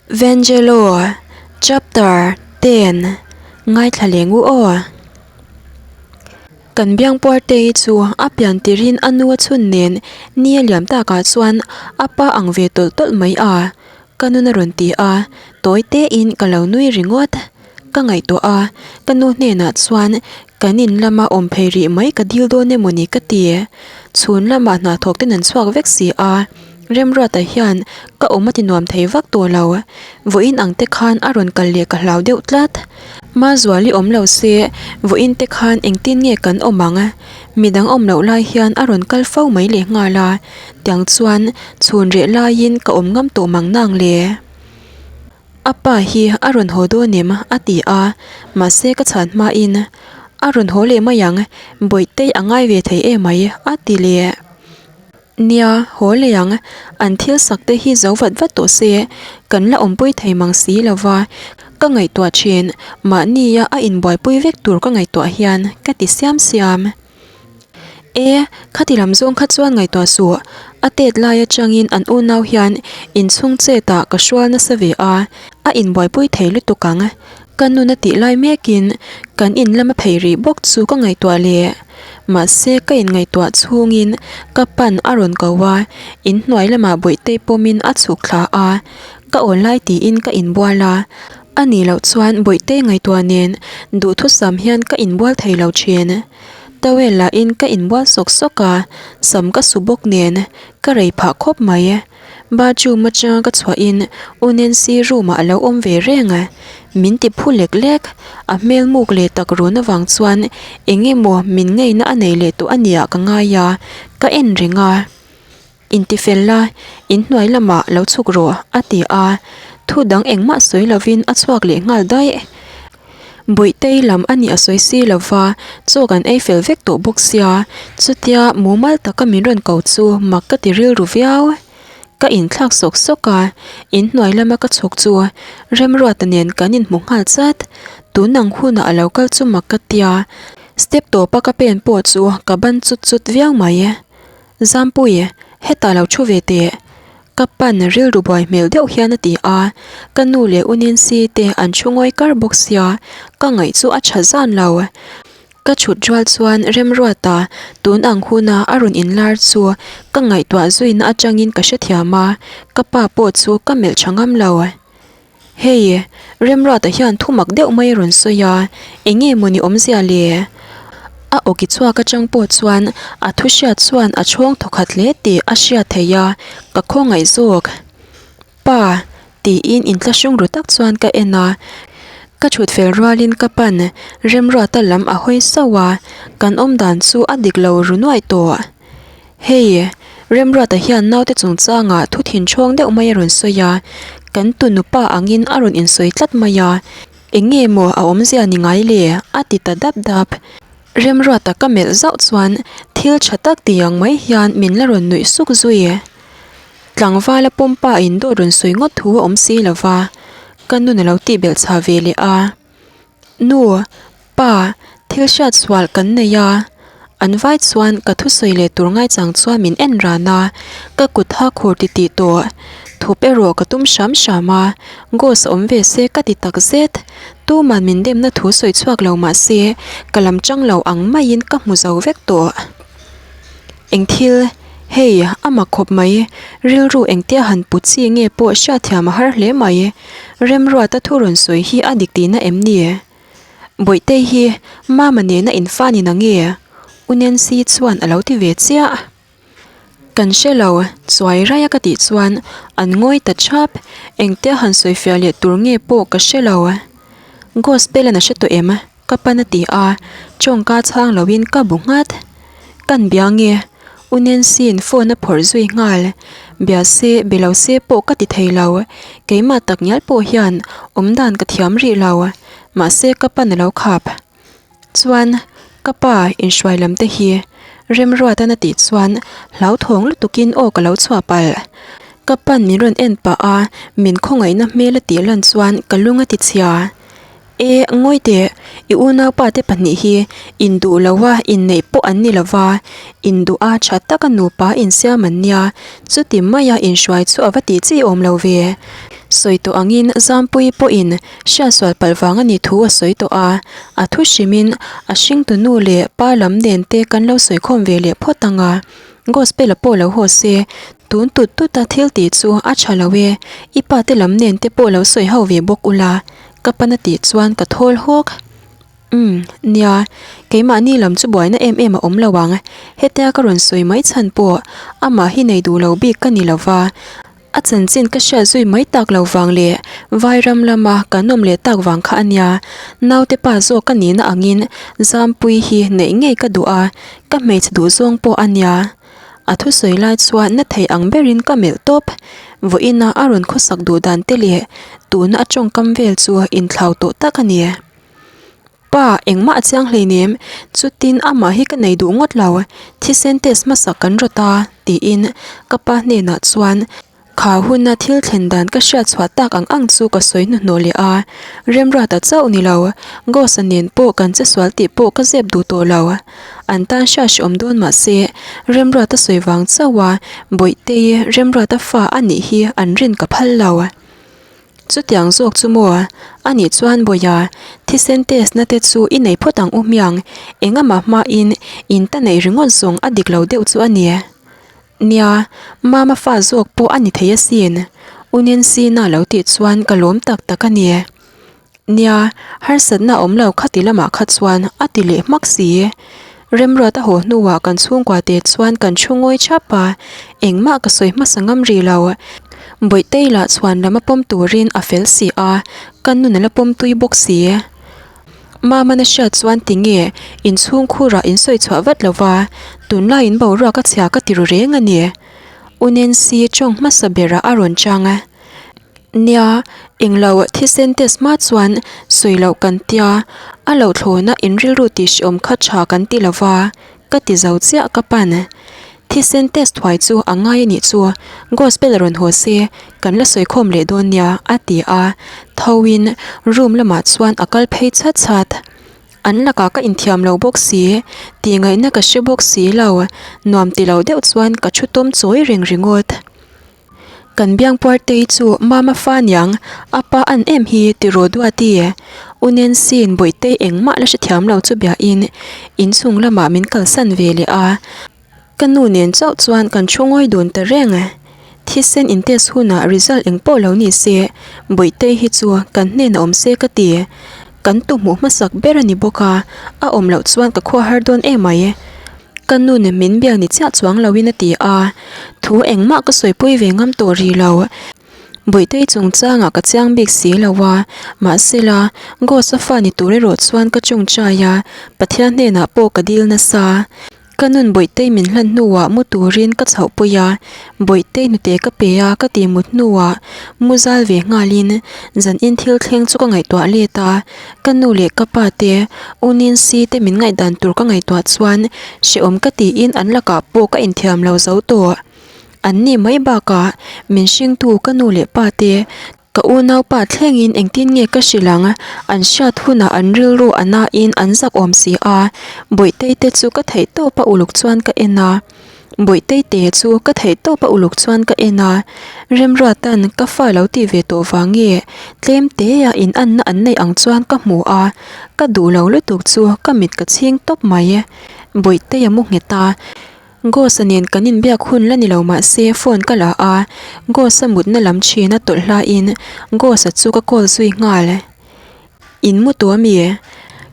Vangelo chapter 10 Ngaithla leng u aw. Kan biangpuar te hi chu a pian tirin a nu a chhun nen ni a liam takah chuan a pa ang ve tawlh tawlh mai a, ka nun a rawn ti a, tawi tein ka lo nui ringawt. Ka ngaihtuah a, ka nu hnenah chuan kan in lama awm phei rih mai ka dil dawn emaw ni ka ti. Chhun lamah hnathawk ten an chhuak vek si a, Remruata hian ka awm a ti nuam thei vak tawh lo. Vawiin ang te khan a rawn kal leh ka hlau deuh tlat. Mazuali awm lo se vawiin te khan engtin nge kan awm ang? Midang awm loh lai hian a rawn kal fo mai leh nghal a, tiang chuan chhun reh laiin ka awm ngam tawh mang nang le. A pa hi a rawn haw dawn em? a ti a, mahse ka chhan hmain a rawn haw leh mai ang, Bawihtei a ngai ve thei emai a ti leh. Nia, haw leh ang, an thil sak te hi zo vat vat tawh se, kan la awmpui thei mang si lo va, ka ngaihtuah thin, mahnia a inbuaipui vek tur ka ngaihtuah hian ka ti siam siam. E, khati lam zawng kha chuan ngaihtuah suh, a tet lai atangin an unau hian inchhung chetah ka hrual nasa ve a, a inbuaipui thei lutuk ang. Ka nun a tih lai mekin kan in lama phei rih bawk chu ka ngaihtuah leh. Mahse ka inngaihtuah chhungin ka pan a rawn ko a, inhnuai lamah bawihte pawmin a chhuk thla a, ka awn lai tiin ka inbual a, a nih loh chuan bawihte ngaihtuah nen duhthusam hian ka inbual thei lo thin. Towel lah in ka inbual sawk sawk a, sam ka su bawk nen ka rei phah khawp mai. Bathroom atanga ka chhuah in U Nancy room ah a lo awm ve reng a, min ti phu lek lek. A hmel muk leh tak run avang chuan eng emaw min ngeina a nei leh tawh a nia ka ngai a, ka en reng a. Intifel la, inhnuai lamah lo chhuk rawh, a ti a. Thu dang engmah sawi lovin a chhuak leh nghal daih. Bawihtei lam a nih a sawi si lo va, chaw kan ei fel vek tawh bawk sia, chutia mumal taka min rawn ko chu mak ka ti rilru viau. Ka inthlak sawk sawk a, inhnuai lama ka chhuk chu Remruata nen kan inhmu nghal chat. Tun ang hunah a lo kal chu mak ka tia, step tawpa ka pen pawh chu ka ban chut chut viau mai. Zampui, hetah lo thu ve teh. Ka pan rilru buai hmel deuh hian a ti a, ka nu leh u Nancy te an thu ngawi kar bawk sia, ka ngaih chu a tha zan lo. Ka chhut rual chuan Remruata tun ang huna a rawn inlar chu ka ngaihtuah zuina atangin ka hrethiam a, ka pa pawh chu ka melh tha ngam lo. Hei, Remruata hian thu mak deuh mai a rawn sawi a, eng nge mawni awmzia le? A awki chhuak atang pawh chuan a thu hriat chuan a chhawng thawkhat hle tih a hriat theih a, ka khawngaih zawk. Pa, tiin inthlahrung ru tak chuan ka en a, ka thut fel rualin ka pan Remruata lam a hawi sauh a, kan awmdan chu a dik lo ru nuaih tawh. Hei, Remruata hian naute chungchangah thu thinchhawng deuh mai a rawn sawi a, kan tunupa angin a rawn insawi tlat mai a, eng nge maw a awmzia ni ngai le? a ti ta dap dap. Remruata ka melh zauh chuan thil tha tak ti ang mai hian min la rawn nuih suk zui. Tlangvala pawmpa in dawt rawn sawi ngawt thu a awm si lo va, ka nun a lo tihbelh chha ve leh a. Nu, pa, thil hriat sual kan nei a, an vai chuan ka thusawi leh tur ngaichang chuan min en ran a, ka kut ha khur ti tih tawh. Thup erawh ka tum hram hram a, Ghost awm ve se ka ti tak zet. Tuman min demna thu sawi chhuak lo mah se, ka lam chang lo ang maiin ka hmu zo vek tawh. Eng thil, hei, a mak khawp mai, rilru engtia han put chi nge pawh hriatthiam a har hle mai. Remruata thu rawn sawi hi a dik tihna em ni? Bawihtei hi Mama nena infa ni na nge? U Nancy chuan a lo ti ve chiah. Kan hre lo, chuai raia ka tih chuan an ngawi ta thap, engtia han sawifiah leh tur nge pawh ka hre lo. Gospel-an a hre tawh em? Ka pan a ti a, tawngka chhang loin ka bu nghat. Kan bia nge? U Nancy-in phone a phawrh zui nghal. Bia se, be lo se pawh ka ti thei lo. Keimah tak ngial pawh hian awm dan ka thiam rih lo. Mahse ka pan a lo khap. Chuan, ka pa inhruai lam te hi Remruatan a tih chuan hlauthawng lutukin aw ka lo chhuah palh. Ka pan min rawn en pah a, min khawngaihna hmel a tih lan chuan ka lung a ti chhia. E, ngawi teh, i unaupa te pahnih hi induh lo a inneih pawh an ni lo va, induh a tha taka nupa insiam an nia, chuti maia inhruai chu a va tih chi awm lo ve. Sawi tawh angin Zampuii pawhin hriatsual palh vang a nih thu a sawi tawh a, a thu hrimin a hringtu nu leh pa lam nen te kan lo sawi khawm ve leh phawt ang a, Gospel a pawh lo haw se, tun tut tut a thil tih chu a tha lo e, i pa te lam nen te pawh lo sawi ho ve bawk ula, ka pan a tih chuan ka thawl hawk. Umm, nia, keimahni lam chu buaina em em a awm lo ang. Hetia ka rawn sawi mai chhan pawh amah hi nei duh lo bik ka ni lo va, a chanchin ka hriat zui mai tak lo vang leh Vairam lama kan awm leh tak vang kha a nia. Naute pa zawk ka nihna angin Zampuii hi neih ngei ka duh a, ka hmeichhe duh zawng pawh a nia. A thusawi lai chuan na thei ang berin ka melh tawp. Vawiina a rawn khawsak duh dan te leh tuna a tawngkam vel chu inthlau tawh tak a ni. Pa, engmah a chiang hleinem, chutin amah hi ka nei duh ngawt lo, thisen test hmasak kan rawt a, tiin ka pa hnenah chuan kha huna thil thlen dan ka hriat chhuah tak ang ang chu ka sawi hnuhnawh leh a, Remruata chauh ni lo, Ghost-a nen pawh kan che sual tih pawh ka zep duh tawh lo. An tan hriat hreawm dawn mah se, Remruata sawi vang chauha Bawihtei Remruata fa a nih hi an rin ka phal lo. Chutiang zawk chu maw? A nih chuan Bawiha, thisen test na te chu i nei phawt ang u hmiang, engama hmain in ta neih ringawt zawng a dik lo deuh chu a ni. Nia, Mama fa zawk pawh a ni thei asin, U Nancy na lo tih chuan ka lawm tak tak a ni. Nia, harsatna a awm lo khati lamah kha chuan a ti leh hmak si. Remruat a haw hnuah kan chhungkua te chuan kan thu ngawi thap a, engmah ka sawi hmasa ngam rih lo. Bawihtei lah chhuan lam a pawm turin a fel si a, ka nun a la pawm tui bawk si. Mama na hriat chuan tinge inchhung khurah in sawi chhuah vat lo va, tunlaiin boruak a chhia ka ti ru reng a ni. U Nancy tawng hmasa berah a rawn chang a. Nia, englo thisen test hma chuan sawi loh kan tia, a lo thlawna in rilru tih hreawm kha tha kan ti lo va, ka ti zo chiah ka pan. Thisen test thuai chu a ngai a nih chu, Gospel a rawn haw se, kan la sawi khawm leh dawn nia, a ti a, tho in room lamah chuan a kal phei chhat chhat. An lakah ka inthiam lo bawk si, tih ngaihna ka hre bawk si lo, nuam ti lo deuh chuan ka thu tawm chawi reng ringawt. Kan biangpuartei chu Mama fa niang, a pa an em hi ti rawh Duati. U Nancy-in Bawihtei engmah la hrethiam lo chu biahin inchhung lamah min kalsan ve leh a. Ka nu nen chauh chuan kan thu ngawi dun ta reng. Thisen in test hunah result eng pawh lo ni se, Bawihtei hi chu kan hnenah awm se ka ti. Kan tu hmuh hmasak ber a ni bawk a, a awm loh chuan ka khua har dawn emai. Ka nu nen min biak ni chiah chuang loin a ti a, thu engmah ka sawipui ve ngam tawh rih lo. Bawihtei chungchangah ka chiang bik si lo a, mahsela Ghost-a fa ni tur erawh chuan ka chungchai a, Pathian hnenah pawh ka dil nasa. Ka nun Bawihtei min hlan hnuah mu turin ka chhohpui a, Bawihtei hnute ka pe a ka ti mut hnuah mu zal ve nghalin zanin thil thleng chu ka ngaihtuah let a, Ka nu leh ka pa te, U Nancy te min ngaihdan tur ka ngaihtuah chuan hrehawm ka tiin an lakah pawh ka inthiam lo zo tawh. An nih mai bakah min hringtu ka nu leh pa te, ka unaupa thlengin engtin nge ka hrilh ang, an hriat hunah an rilru a nain an zak awm si a, Bawihtei te chu ka theih tawp a uluk chuan ka en a. Bawihtei te chu ka theih tawp a uluk chuan ka en a, Remruata'n ka fa lo tih ve tawh vang nge tlem te a in anna an neih ang chuan ka hmu a, ka duh lo lutuk chu ka mit ka chhing tawp mai. Bawihtei a mu nghet a, Ghost-a nen kan inbiak hun la ni lo mah se phone ka la a, Ghost-a mutna lam thin a tawlh hlaiin Ghost-a chu ka call zui nghal. In mu tawh ami?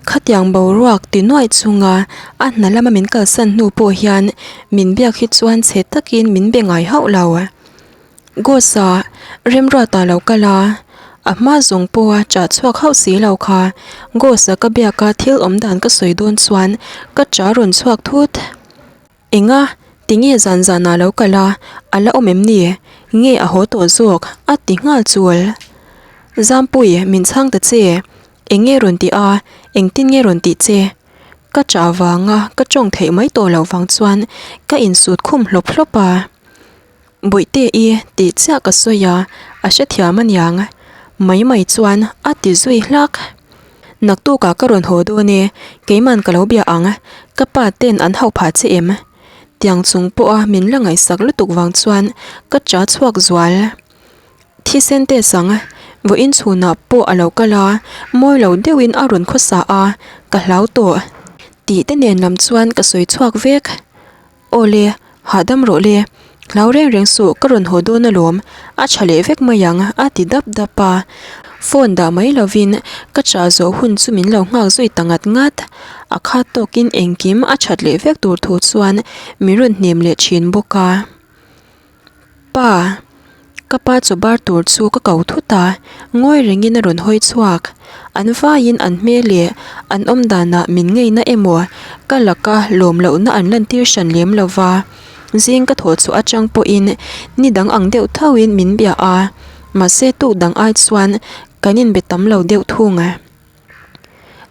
Khatiang boruak ti nuaih chunga a hna lama min kalsan hnu pawh hian min biak hi chuan chhe takin min be ngai hauh lo. Ghost-a Remruata lo kal a, a hma zawng pawha chah chhuak hauh si lo kha Ghost-a ka biaka thil awm dan ka sawi dawn chuan ka chah rawn chhuak thut. Enga, tinge zan zanah lo kal a, a la awm em ni? Nge a haw tawh zawk? a ti nghal chul. Zampui, min chhang ta che. Eng nge rawn tih a, engtin nge rawn tih che? Ka chah vanga ka tawng theih mai tawh loh vang chuan ka insut khum hlawp hlawp a. Bawihte i tih chiah ka sawi a, a hrethiam aniang. Mai mai chuan a ti zui hlak. Naktukah ka rawn haw dawn e, keiman ka lo bia ang, ka pa ten an hauh phah che em? Tiang chung pawha min la ngaihsak lutuk vang chuan ka cha chhuak zual. Thisen test ang, vawiin chhunah pawh a lo kal a, mawi lo deuhin a rawn khawsa a, ka hlau tawh. Tih te nen lam chuan ka sawi chhuak vek. Aw le, hahdam rawh le, hlau reng reng suh ka rawn haw dawn alawm, a tha leh vek mai ang a ti dap dap a. Phone dah mai lovin ka chah zawh hun chu min lo nghak zui ta ngat ngat. A khat tawkin engkim a that leh vek tur thu chuan min rawn hnem leh thin bawk a. Pa, ka pa chaw bar tur chu ka ko thut a, ngawi rengin a rawn hawi chhuak. An vaiin an hmel leh an awm danah min ngeina emaw ka laka lawm lohna an lantir hran lem lo va. Zing ka thawh chhuah atang pawhin ni dang ang deuh thauhin min bia a, mahse tuk dang ai chuan kan inbe tam lo deuh thung.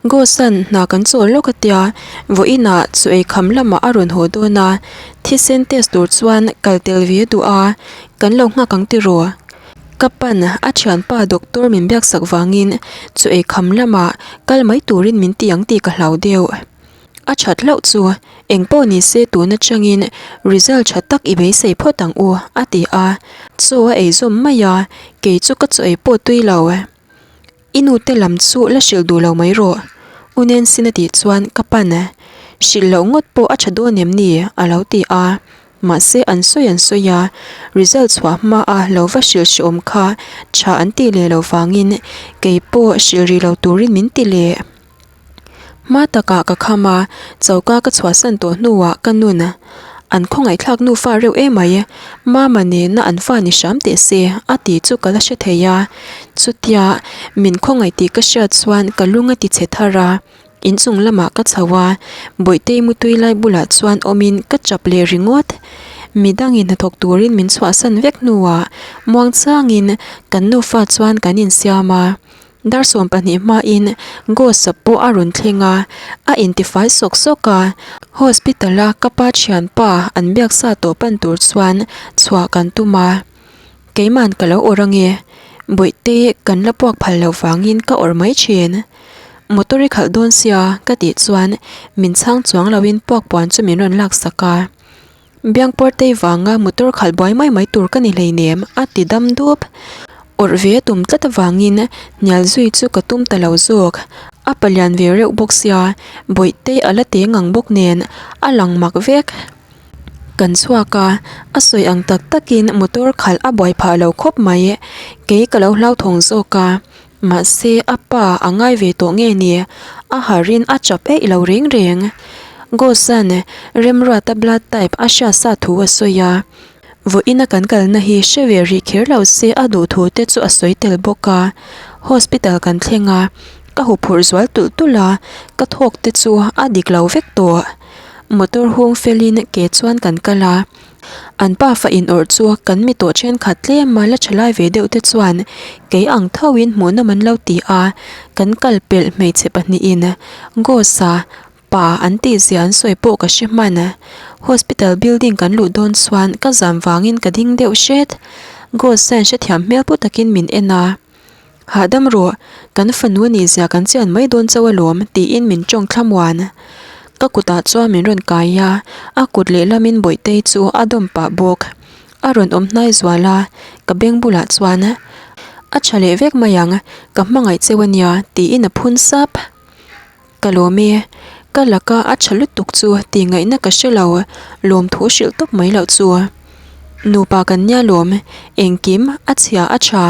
Ghost-a'n hna kan chawl lawk a tia, vawiinah chaw ei kham lamah a rawn haw dawn a, thisen test tur chuan kal tel ve a duh a, kan lo nghak ang tiraw? Ka pan a thianpa doctor min biaksak vangin chaw ei kham lamah kal mai turin min ti ang tih ka hlau deuh. A that hlauh chu eng pawh ni se tun atangin result tha tak i beisei phawt ang u a ti a, chaw a ei zawm mai a, kei chu ka chaw ei pawh tui lo. I nu te lam chu la hrilh duh lo mai rawh, U Nancy-na tih chuan ka pan e. Hrilh loh ngawt pawh a tha dawn em ni? a lo ti a. Mahse an sawi an sawi a, result chhuah hma a lo va hrilh hrehawm kha tha an tih leh lo vangin kei pawh hrilh rih lo turin min ti leh. Hma takah ka kham a, choka ka chhuahsan tawh hnuah ka nun an khawngaihthlak nufa reuh emai, Mama nena an fa ni hram teh se a tih chu ka la hre thei a. Chutia min khawngaih tih ka hriat chuan ka lung a ti chhe thar a, inchung lamah ka chho a, Bawihtei mutui lai bulah chuan awmin ka chap leh ringawt. Midangin hnathawk turin min chhuahsan vek hnuah muangchangin kan nufa chuan kan insiam a. Dar 12 hmain Ghost-a pawh a rawn thleng a, a intifai sawk sawk a. Hospital-a ka pa thianpa an biak sa tawh pan tur chuan chhuah kan tum a. Keiman ka lo awrh ange, Bawihte kan la puak phal loh vangin ka awrh mai thin. Motor i khalh dawn sia ka tih chuan min chhang chuang loin puak puan chu min rawn laksak a. Biangpuartei vanga motor khalh buai mai mai tur ka ni hleinem a ti dam dup. Awrh ve a tum tlat avangin hnial zui chu ka tum ta lo zawk. A palian ve reuh bawk sia, Bawihtei a la teng ang bawk nen a lang mak vek. Kan chhuak a, a sawi ang tak takin motor khalh a buai phah lo khawp mai. Kei ka lo hlauthawng zawk a. Mahse, a pa a ngai ve tawh nge ni? A harin a chap eih lo reng reng. Ghost-a'n Remruata blood type a hriat sa thu a sawi a. Vawiina kan kalna hi hre ve rih kher lo se a duh thu te chu a sawi tel bawk a. Hospital kan thleng a, ka huphurh zual tulh tulh a, ka thawk te chu a dik lo vek tawh. Motor hung felin ke chuan kan kal a. An pa fa inawrh chu kan mi tawh thenkhat tlem a la tha lai ve deuh te chuan kei ang thoin hmuhnawm an lo ti a, kan kal pelh hmeichhe pahnihin Ghost-a pa an tih zia an sawi pawh ka hre hman. Hospital building kan luh dawn chuan ka zam vangin ka ding deuh hret. Ghost-a'n hrethiam hmel pu takin min en a. Hahdam rawh, kan fanu a nih zia kan chian mai dawn chauh alawm tiin min tawng thlamuan. Ka kutah chuan min rawn kai a, a kut lehlamin Bawihtei chu a dawm pah bawk. A rawn awm hnai zual a, ka beng bulah chuan, A tha leh vek mai ang, ka hmangaih cheu a nia tiin a phun sap. Ka lawm e, ka laka a tha lutuk chu tih ngaihna ka hre lo, lawmthu hrilh tawp mai loh chu. Nupa kan nia lawm, engkim a chhia a tha,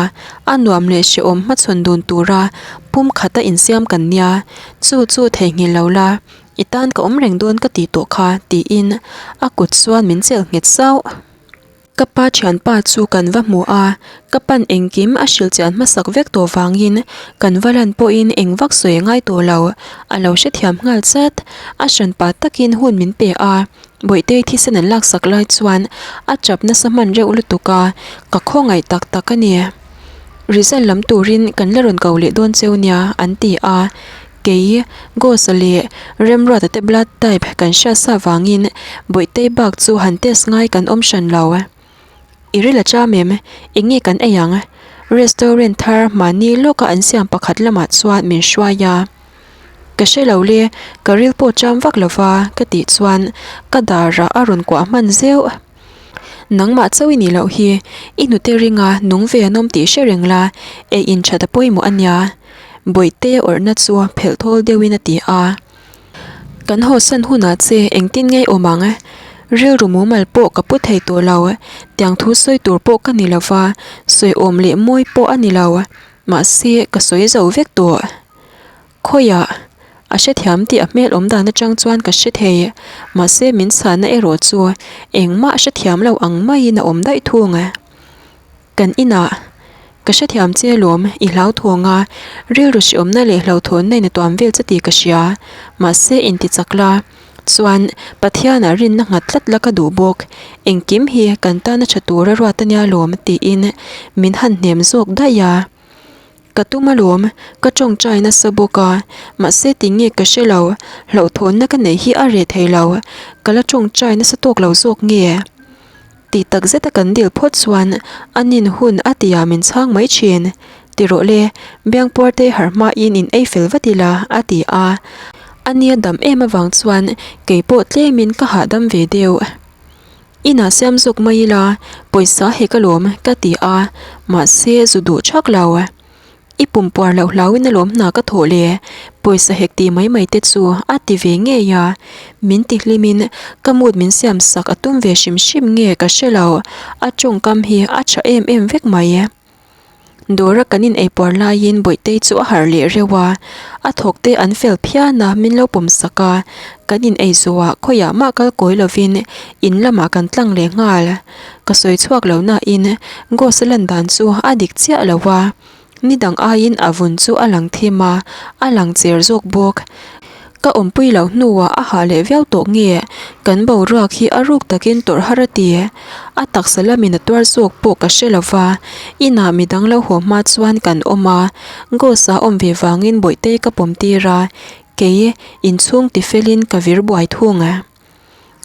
a nuam leh hrehawm hmachhawn dun tura pum khata insiam kan nia, chu chu theihnghilh lo la, i tan ka awm reng dawn ka tih tawh kha tiin a kut chuan min chelh nghet sauh. Ka pa thianpa chu kan va hmu a, ka pan engkim a hrilh chian hmasak vek tawh vangin kan va lan pawhin eng vak sawi a ngai tawh lo, a lo hrethiam nghal chat. A hranpa takin hun min pe a, Bawihtei thisen an laksak lai chuan a chap nasa hman reuh lutuk a, ka khawngaih tak tak a ni. Result lam turin kan la rawn ko leh dawn cheu nia an ti a, Kei, Ghost-a leh Remruata te blood type kan hriat sa vangin Bawihtei bak chu han test ngai kan awm hran lo. I ril a cham em? Eng nge kan ei ang? Restaurant thar mahni lawka an siam pakhat lamah chuan min hruai a. Ka hre lo le, ka ril pawh cham vak lova ka tih chuan ka darah a rawn kuah hman zeuh. Nangmah chauh i nih loh hi, i hnute ringa nung ve an awm tih hre reng la, ei in that a pawimawh a nia. Bawihtea awrhna chu phelh thawl deuhin a ti a. Kan hawsan hunah che engtin nge awm ang? Rilru mumal pawh ka pu thei tawh lo, tiang thu sawi tur pawh ka ni lova, sawi awm leh mawi pawh a ni lo. Mahse, ka sawi zo vek tawh. Khawiah? A hrethiam tih a hmel awm dan atang chuan ka hre thei. Mahse min chhanna erawh chu engmah hrethiam lo ang maiin a awm daih thung. Kan inah ka hrethiam che alawm, i hlauthawng a, rilru hreawmna leh hlauhthawnna in a tuam vel che tih ka hria. Mahse inti chak la chuan Pathianah rinna nghat tlat la ka duh bawk. Engkim hi kan tana tha tura ruat ania lawm tiin min han hnem zawk daih a. Ka tum alawm, ka tawngtai nasa bawk a, mahse tinge ka hre lo, hlauhthawnna ka neih hi a reh thei lo, ka la tawngtai nasa tawk lo zawk nge? Tih tak zeta kan dil phawt chuan a nin hun a tia min chhang mai thin. Ti rawh le, Biangpuarte harh hmain in ei fel vat ila, a ti a. A nia dam em avang chuan kei pawh tlemin ka hahdam ve deuh. Inah siam zawk mai ila, pawisa hek alawm ka ti a, mahse zu duh thak lo. I pum puar loh hlauin alawm hna ka thawh le, pawisa hek ti mai mai te chu a ti ve ngei a, min ti hlimin ka mood min siam sak a tum ve hrim hrim nge ka hre lo, a tawngkam hi a tha em em vek mai. Dawra kan in eipuar laiin Bawihtei chu a harh leh reuh a, a thawk te an fel phian a min lo pawm sak a, kan in ei zawhah khawiah mah kal kawi lovin in lamah kan tlang leh nghal. Ka sawi chhuak lo nain Ghost a lan dan chu a dik chiah lo a, Ni dang aiin a vun chu a lang thim a, a lang cher zawk bawk. Ka awmpui loh hnuah a hah leh viau tawh nge, kan boruak hi a ruk takin tawrh har a ti. A taksa lamin a tuar zawk pawh ka hre lo va, inah midang lo haw hma chuan kan awm a, Ghost-a awm ve vangin Bawihtei ka pawm tir a, kei inchhung tifelin ka vir buai thung.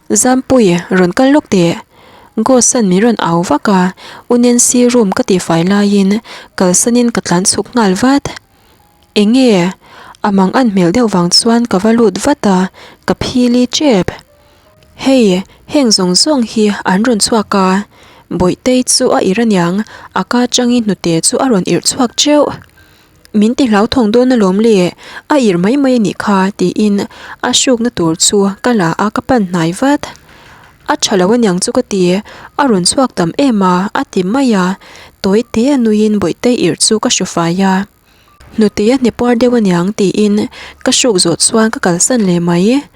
Zampui, rawn kal lawk teh. Ghost-a'n min rawn au vak a, U Nancy room ka tihfai laiin kalsanin ka tlan chhuk nghal vat. Eng nge? A mang an hmel deuh vang chuan ka va lut vat a, ka phili tep. Hei, heng zawng zawng hi an rawn chhuak a, Bawihtei chu a irh aniang, a ka atangin hnute chu a rawn irh chhuak teuh. Min ti hlauthawng dawn alawm le, a irh mai mai a nih kha tiin a hrukna tur chu ka la a ka pan hnai vat. A tha lo aniang chu ka ti, a rawn chhuak tam em a, a ti mai a, tawi te a nuiin bawihte irh chu ka hru fai a. Hnute a hnepuar deuh aniang tiin ka hruk zawh chuan ka kalsan leh mai.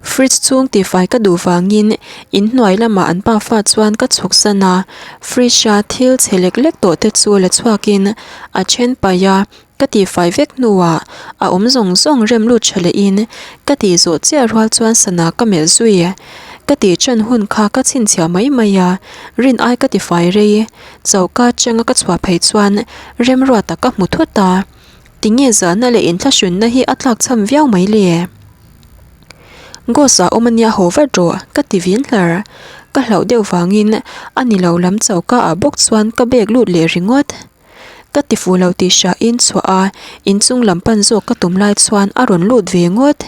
Fridge chhung tihfai ka duh vangin inhnuai lamah an pafa chuan ka chhuk san a, fridge a thil chhe lek lek tawh te chu la chhuakin a then paih a, ka tihfai vek hnuah a awm zawng zawng rem lut tha lehin ka tih zawh chiah rual chuan sana ka melh zui. Ka tih ṭan hun kha ka chhinchhiah mai mai a, rin ai ka tifai rei. Choka aṭanga ka chhuah phei chuan remruata ka hmu thut a, tinge zahna leh inthlahrunna hi a tlakchham viau mai le? Ghost ah awm ania haw vat rawh ka ti vin hlar. Ka hlauh deuh vangin a ni lo lam choka ah bawk chuan ka bag lut leh ringawt. Ka ti fuh lo tih hriain chhuah a inchung lam pan zawk ka tum lai chuan a rawn lut ve ngawt.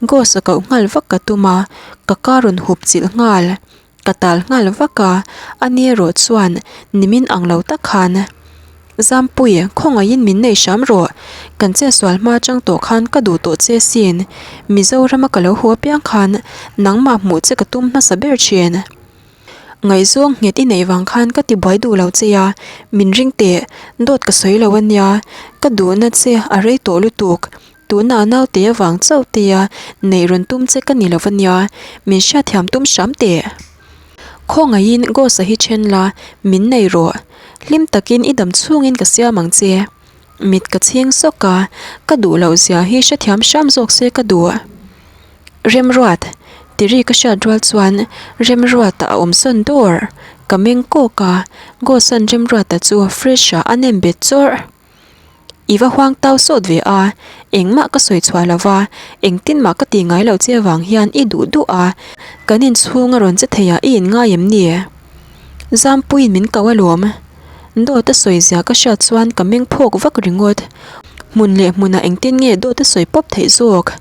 Ghost a koh nghal vak ka tum a, ka ka rawn hup chilh nghal. Ka tal nghal vak a, a ni erawh chuan nimin ang lo tak khan, Zampui, khawngaihin min nei hram rawh. Kan chetsual hma atang tawh khan ka duh tawh che sin. Mizorama ka lo haw apiang khan nangmah hmuh che ka tum hmasa ber thin. Ngaihzawng nghet i neih vang khan ka ti buai duh lo che a, min ring teh, dawt ka sawi lo ania, ka duhna che a rei tawh lutuk. Tunah naute avang chauh tia neih rawn tum che ka ni lo ania, min hriatthiam tum hram teh. Khawngaihin Ghost-a hi then la, min nei rawh. Hlim takin i dam chhungin ka siam ang che. Mit ka chhing sawk a, ka duh loh zia hi hrethiam hram zawk se ka duh. Remruat, ti ri ka hriat rual chuan Remruata a awm sawn dawr. Ka meng kawk a, Ghost-a'n Remruata chu fridge-ah a nem bet chawrh. I va huang tau sawt ve a, engmah ka sawi chhuah lo va, engtin mah ka ti ngai loh che avang hian i duh duh a, kan inchhung a rawn che thei ah i inngai em ni? Zampuiin min ko alawm. Dawt a sawi zia ka hriat chuan ka meng phawk vak ringawt. Hmun leh hmunah engtin nge dawt a sawi pawp theih zawk?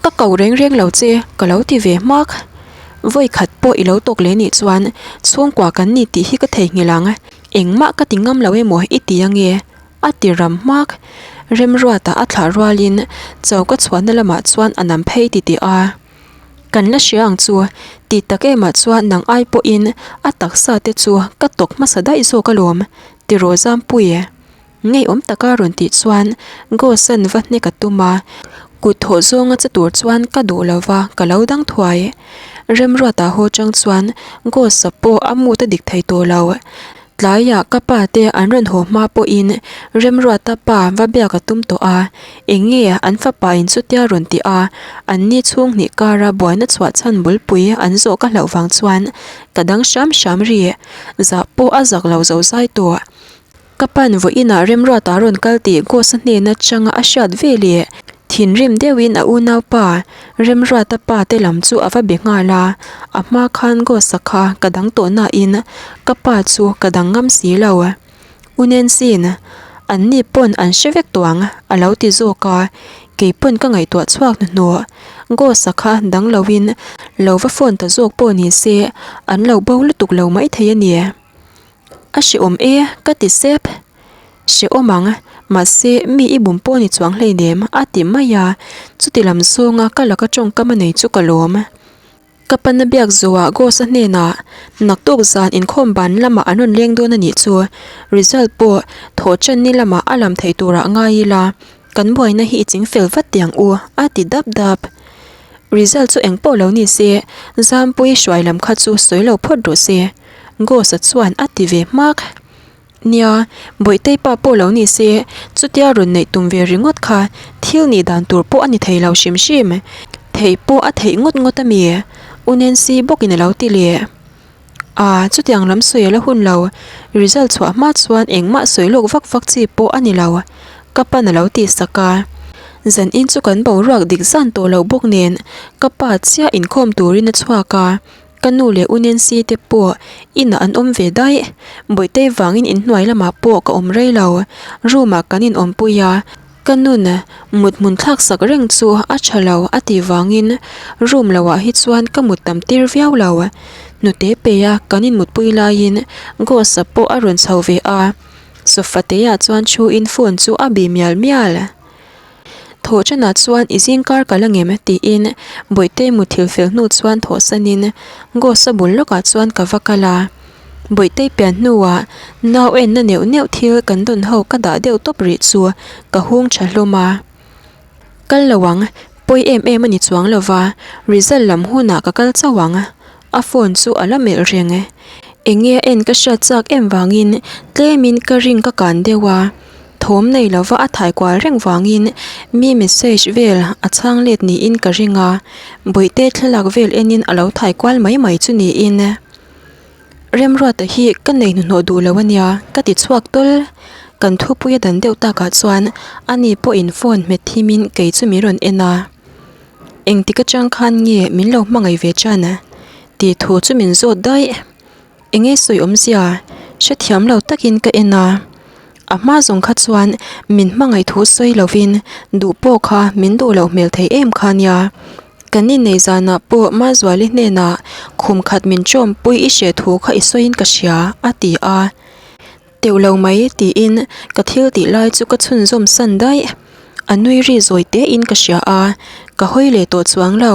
Ka ko reng reng lo che, ka lo ti ve hmak. Vawi khat pawh i lo tawk leh nih chuan chhungkua kan ni tih hi ka theihnghilh ang. Engmah ka ti ngam lo emaw i ti ange? A ti ram hmak. Remruata a thlah rualin choka chhuahna lamah chuan a nam phei titih a. Kan la hria ang chu, ti tak emah chuan nang ai pawhin a taksa te chu ka tawk hmasa daih zawk alawm, ti rawh Zampuii. Ngeiawm taka rawn tih chuan Gos-a'n va hnek a tum a, kut thawh zawnga che tur chuan ka duh lo va, ka lo dang thuai. Remruata haw chang chuan Gos-a pawh a mut a dik thei tawh lo. Tlaiah ka pa te an rawn haw hma pawhin Remruata pa va biak a tum tawh a, eng nge an fapa in chutia rawn tih a, an ni chhung hnih kara buaina chhuah chhan bulpui an zawh ka hlauh vang chuan ka dang hram hram ri, zah pawh a zak lo zo zai tawh. Ka pan vawiinah Remruata rawn kal tih Ghost-a hnen atanga a hriat ve leh thinrim deuhin a unaupa Remruata pa te lam chu a va be nghal a, a hma khan Ghost-a kha ka dang tawh nain ka pa chu ka dang ngam si lo. U Nancy-in, An ni pawn an hre vek tawh ang a lo ti zawk a, kei pawn ka ngaihtuah chhuak hnuhnawh. Ghost-a kha dang loin lo va phone ta zawk pawh ni se an lo bo lutuk lo maithei a ni. A hrehawm e, ka ti sep. Hrehawm ang, mahse mi i bum pawh ni chuang hleinem, a ti mai a. Chuti lam zawnga ka laka tawngkam a nei chu ka lawm. Ka pana biak zawhah Ghost-a hnenah, Naktuk zan inkhawm ban lamah an rawn leng dawn a nih chu. Result pawh thawh tan ni lamah a lam thei turah ngai ila, kan buaina hi i ching fel vat teh ang u, a ti dap dap. Result chu eng pawh lo ni se, Zampuii hruai lam kha chu sawi lo phawt rawh se. Ghost-a chuan a ti ve hmak. Nia, Bawihtei pa pawh lo ni se, chutia rawn neih tum ve ringawt kha thil nih dan tur pawh a ni thei lo hrim hrim. Theih pawh a theih ngawt ngawt a mi? U Nancy bawkin a lo ti leh. A, chutiang lam sawi a la hun lo. Result chhuah hma chuan engmah sawi lawk vak vak chi pawh a ni lo, ka pan a lo tih sak a. Zanin chu kan boruak dik zan tawh lo bawk nen ka pa chiah inkhawm turin a chhuak a. Ka nu leh u Nancy te pawh inah an awm ve daih. Bawihtei vangin inhnuai lamah pawh ka awm rei lo. Room ah kan inawmpui a, ka nun mut hmun thlak sak reng chu a tha lo a tih vangin room lo ah hi chuan ka mut tam tir viau lo. Hnute peia kan inmutpui laiin Ghost-a pawh a rawn chho ve a, sofa te ah chuan thu in phone chu a bih mial mial. Thawh thenah chuan i zingkar ka la ngem tiin Bawihtei muthilh fel hnu chuan thawhsanin Ghost-a bul lawkah chuan ka va kal a. Bawihtei pian hnuah nau enna neuh neuh thil kan dawn ho ka dah deuh tawp rih chu ka hung tha hlawm a. Kal lo ang, pawi em em a ni chuang lo va, result lam hunah ka kal chauh ang. A phone chu a la melh reng. Eng nge a en ka hriat chak em vangin tlemin ka ring ka kan deuh a. Thawm nei lova a thai kual reng vangin mi message vel a chhang let niin ka ring a, Bawihte thlalak vel enin a lo thai kual mai mai chu niin. Remruata hi ka nei hnuhnawh duh lo ania ka ti chhuak tawl. Kan thupui a dan deuh takah chuan ani pawhin phone hmet thimin kei chu min rawn en a. Engtik atang khan nge min lo hmangaih ve tan? tih thu chu min zawt daih. Enge sawi awmzia hrethiam lo takin ka en a, a hma zawng kha chuan min hmangaih thu sawi lovin duh pawh kha min duh loh hmel thei em kha nia. Kan innei zanah pawh Mazuali hnenah khum khat min tawmpui i hre thu kha i sawiin ka hria a ti a. Teuh lo mai tiin ka thil tih lai chu ka chhunzawm san daih. A nui ri zawi tein ka hria a, ka hawi leh tawh chuang lo.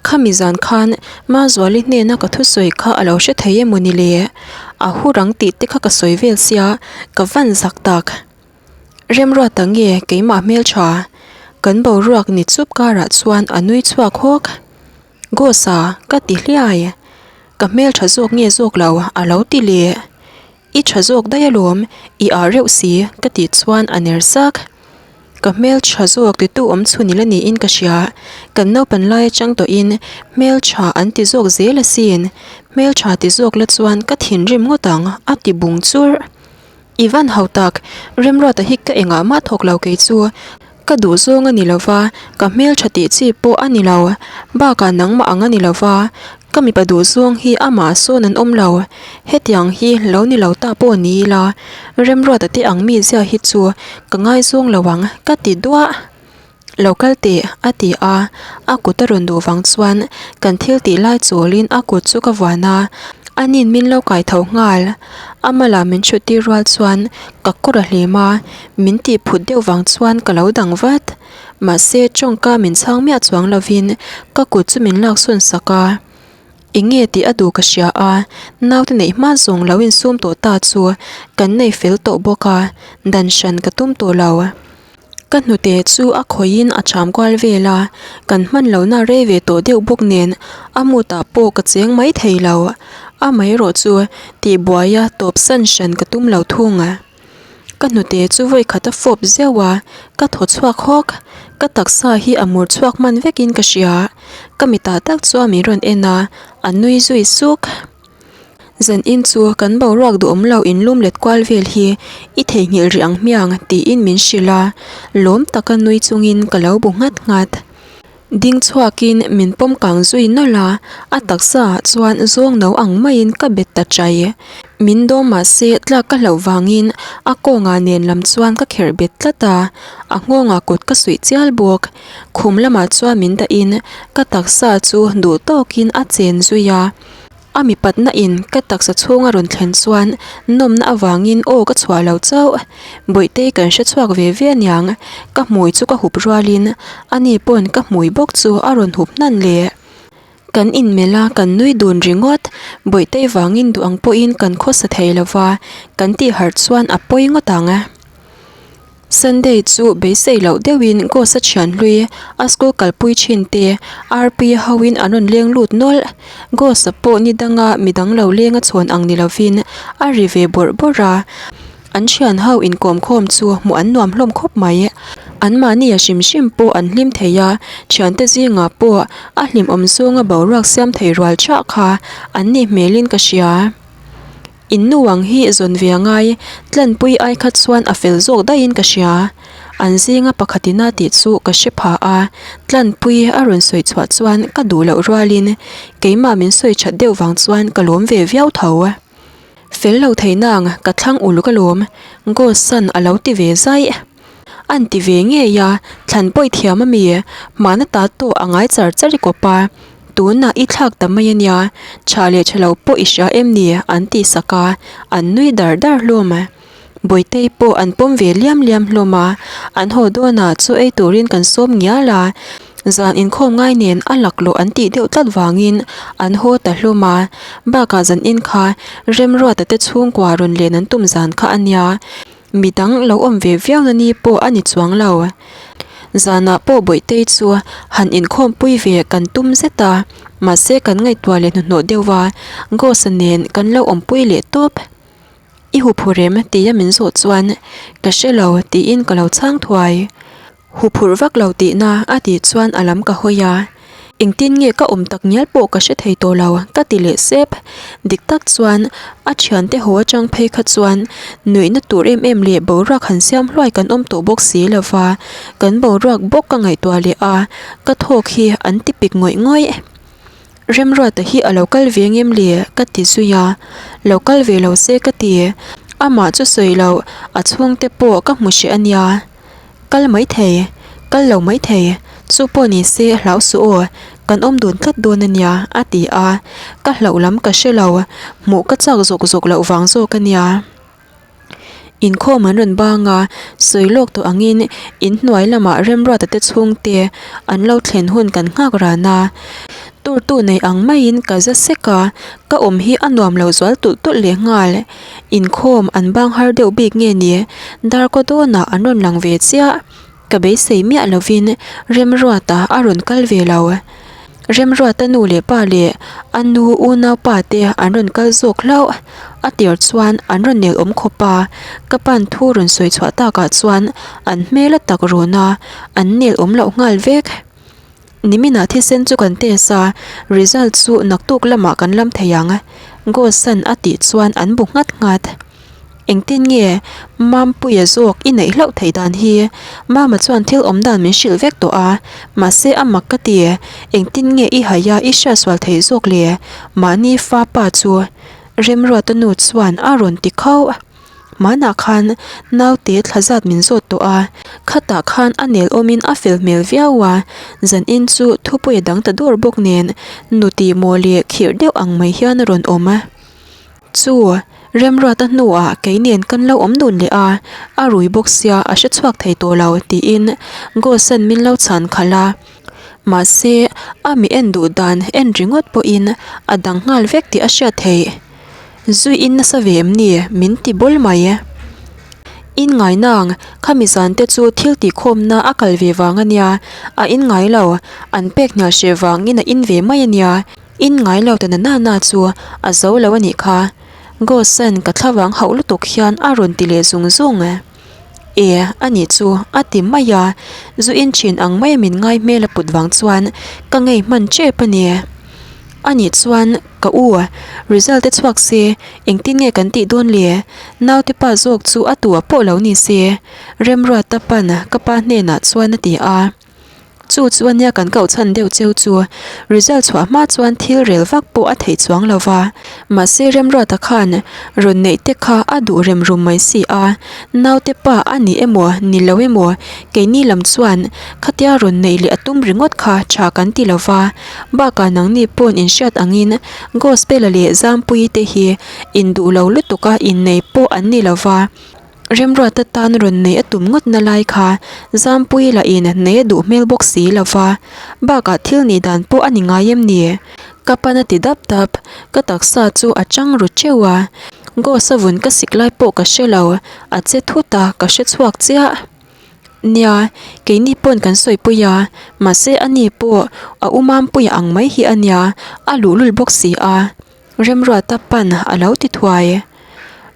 Khami zan khan Mazuali hnena ka thusawi kha a lo hre thei emaw ni le? A hu rang tih te kha ka sawi vel sia, ka van zak tak. Remruata nge keimah hmeltha? Kan boruak ni chup karah chuan a nui chhuak hawk. Ghost-a ka ti hliai. Ka hmeltha zawk nge zawk lo a lo ti leh. I tha zawk daih alawm, i ah reuh si ka tih chuan a ner sak. Ka hmel tha zawk titu awm chhun ila niin ka hria, kan naupan lai atang tawhin hmel tha an ti zawk zel asin, hmel tha ti zawk la chuan ka thinrim ngawt ang a ti bung churh. I van hau tak, Remruata hi ka engah mah thawk lo kei chu, Ka duh zawng a ni lo va, ka hmeltha tih chi pawh a ni lo. Bakah nangmah ang a ni lo va, ka mipa duh zawng hi amah sawn an awm lo. Hetiang hi lo ni lo ta pawh ni ila, Remruata te ang mizia hi chu ka ngaizawng lo ang ka ti duah. Lo kal teh, a ti a, a kut a rawn duh vang chuan kan thil tih lai chawlin a kut chu ka vuan a, anin min lo kai tho nghal. A mala min chhut tir rual chuan ka kawr a hlim a, min tih phut deuh vang chuan ka lo dang vat. Mahse tawngka min chhang miah chuang lovin ka kut chu min laksawn sak a. Eng nge tih a duh ka hria a, naute neih hma zawng lo insum tawh ta chu kan nei fel tawh bawk a, dan hran ka tum tawh lo. Ka hnute chu a khawihin a cham kual vel a, kan hman lohna rei ve tawh deuh bawk nen a mutah pawh ka cheng mai thei lo. Amaherawh chu tihbuaia tawp san hran ka tum lo thung. Ka hnute chu vawi khat a fawp zeuh a, ka thaw chhuak hawk. Ka taksa hi a mur chhuak hman vekin ka hria. Ka mitah tak chuan min rawn en a, a nui zui suk. Zan in chu kan boruak duhawm lo inlum let kual vel hi i theihnghilh rih ang hmiang tiin min hrilh a, lawm taka nui chungin ka lo bu nghat nghat. Ding chhuakin min pawm kang zui nawlh a, a taksa ah chuan zawng no ang maiin ka bet ta chai. Min dawm mah se tlak ka hlauh vangin a kawngah nen lam chuan ka kherh bet tlat a, a nghawngah kut ka suih chial bawk. Khum lamah chuan min dahin ka taksa chu duh tawkin a chen zui a. A mipatna in ka taksa chhung a rawn thlen chuan nawmna avangin aw ka chhuah lo chauh. Bawihtei kan hre chhuak ve ve aniang, ka hmui chu ka hup rualin ani pawn ka hmui bawk chu a rawn hup hnan leh. Kan inmelh a kan nui dun ringawt, Bawihtei vangin duh ang pawhin kan khawsa thei lova, kan tih harh chuan a pawi ngawt ang. Sunday chu beisei loh deuhin Ghost-a thian hlui a school kalpui thin te RP hoin an rawn leng lut nawlh. Ghost-a pawh ni danga midang lo leng a chhawn ang ni lovin a ri ve bawrh bawrh a. An thian ho inkawm khawm chu hmuh an nuam hlawm khawp mai. Anmahni a hrim hrim pawh an hlim thei a, thiante zingah pawh a hlimawm zawnga boruak siam thei rual thah kha an nih hmelin ka hria. In nu ang hi zawn ve a ngai, tlanpui ai kha chuan a fel zawk daihin ka hria. An zinga pakhatina tih chu ka hre pha a, tlanpui a rawn sawi chhuah chuan ka duh loh rualin keimah min sawi that deuh vang chuan ka lawm ve viau tho. Fel lo thei nang ka thlang uluk alawm, Ghost-a'n a lo ti ve zaih. An ti ve ngei a, thlan pawi thiam a mi, hmana ta tawh a ngai char char i kawp a, tunah i thlak ta mai a nia, tha leh tha lo pawh i hria em ni an tih sak a, an nui dar dar hlawm. Bawihtei pawh an pawm ve liam liam hlawm a, an haw dawnah chaw ei turin kan sawm ngial a, zan inkhawm ngai nen a laklawh an tih deuh tlat vangin an haw ta hlawm a, bakah zan in kha Remruata te chhungkua rawn len an tum zan kha a nia. Midang lo awm ve viau na ni pawh a ni chuang lo. Zanah pawh Bawihtei chu han inkhawmpui ve kan tum zet a, mahse kan ngaihtuah leh hnuhnawh deuh a, Ghost-a nen kan lo awmpui leh tawp. I huphurh em? tia min zawh chuan Ka hre lo tiin ka lo chhang thuai. Huphurh vak lo tihna a tih chuan a lam ka hawi a, engtin nge ka awm tak ngial pawh ka hre thei tawh lo ka ti leh sep. Dik tak chuan a thiante haw atang phei kha chuan nuihna tur em em leh boruak han siam hluai kan awm tawh bawk si lo va, kan boruak bawk ka ngaihtuah leh a, ka thawk hi an ti pik ngawih ngawih. Remruata hi a lo kal ve ngem le ka ti zui a, lo kal ve lo se ka ti, amah chu sawi loh a chhungte pawh ka hmu hreh a nia. Kal mai thei, kal lo mai thei, chu pawh ni se hlau suh aw, kan awm dun tlat dawn a nia, a ti a, ka hlauh lam ka hre lo, hmuh ka chak zawk zawk loh vang zawk a nia. Inkhawm an rawn bang a, sawi lawk tawh angin inhnuai lamah Remruata te chhungte an lo thlen hun kan nghak ran a, turtu nei ang maiin ka za sek a, ka awm hi a nuam lo zual tulh tulh leh nghal. Inkhawm an bang har deuh bik nge ni? Darkaw dawnah an rawn lang ve chiah. Ka beisei miah lovin Remruata a rawn kal ve lo. Remruata nu leh pa leh a nu unaupa te an rawn kal zawk hlauh. A tir chuan an rawn nel awm khawp a, ka pan thu rawn sawi chhuah takah chuan an hmel a tak rawn a, an nel awm loh nghal vek. Niminah thisen chu kan test a, result chu naktuk lamah kan lam thei ang, Ghost-a'n a tih chuan an bu nghat nghat. Engtin nge Mampuia zawk i neih hlauh theih dan hi? Mama chuan thil awm dan min hrilh vek tawh a, mahse a mak ka ti, engtin nge i haih a i hriatsual theih zawk le? Mahni fa pa chu Remruata nu chuan a rawn ti khauh. Hmanah khan naute thla zat min zawt tawh a, khatah khan a nel awmin a fel hmel viau a, zanin chu thupui a dang ta dawr bawk nen nu tih maw leh khirh deuh ang mai hian a rawn awm a. Chu Remruata hnuah kei nen kan lo awm dun leh a, a rui bawk sia a hre chhuak thei tawh lo tiin Gos-a'n min lo chhan khalh a. Mahse a mi en duh dan en ringawt pawhin a dang nghal vek tih a hriat theih. Zui in nasa ve em ni? Min ti bawl mai. In ngai nang, khami zan te chu thil tih khawmna a kal ve vang a nia, a in ngai lo, an pek hnial hreh vangin a in ve mai a nia, in ngai lo ta na na na chu a zo lo a nih kha. Gos-a'n ka thlavang hauh lutuk hian a rawn ti leh zung zung. E, a nih chu, a ti mai a, zu in thin ang maia min ngai hmel a put vang chuan ka ngei hman tep a ni. A nih chuan ka u, result te chhuak se engtin nge kan tih dawn le? Naute pa zawk chu a tua pawh lo ni se, Remruata pan ka pa hnenah chuan a ti a. Chu chu ania kan koh chhan deuh cheu chu. Result chhuah hma chuan thil rel vak pawh a theih chuang lo va. Mahse Remruata khan rawn neih te kha a duh rem rum mai si a. Naute pa a ni emaw ni lo emaw keini lam chuan khatia rawn neih leh a tum ringawt kha tha kan ti lo va. Bakah nangni pawn inhriat angin Gospel-a leh Zampuii te hi induh lo lutuk a innei pawh an ni lo va. Remruata tan rawn nei a tum ngawt na lai kha Zampuii lahin nei a duh hmel bawk si lo va, bakah thil nih dan pawh a ni ngai em ni? Ka pan a ti dap dap, ka taksa chu a chang ru teuh a, Gos a vun ka sik lai pawh ka hre lo, a che thut a, ka hre chhuak chiah. Nia, keini pawn kan sawipui a, mahse ani pawh a u Mampuia ang mai hi a nia, a luhlul bawk si a. Remruata pan a lo ti thuai.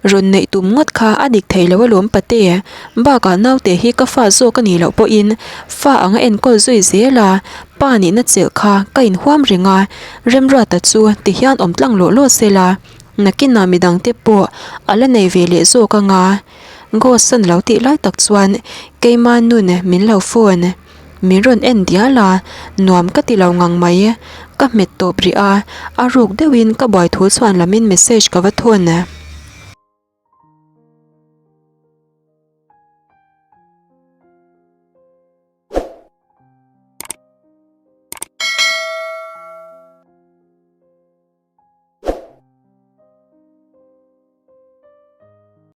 Rawn neih tum ngawt kha a dik thei lo alawm pate, bakah naute hi ka fa zawk a nih loh pawhin fa anga enkawl zui zel a, pa nihna chelh kha ka inhuam reng a, Remruata chu ti hian awm tlang lawh lawh se la, nakinah midangte pawh a la nei ve leh zawk anga Gos-a'n lo tih lai tak chuan keima nun min lo phone. Min rawn en dial a, nuam ka ti lo ngang mai. Ka hmet tawp rih a, a ruk deuhin ka buai thu chhuan lamin message ka va thawn.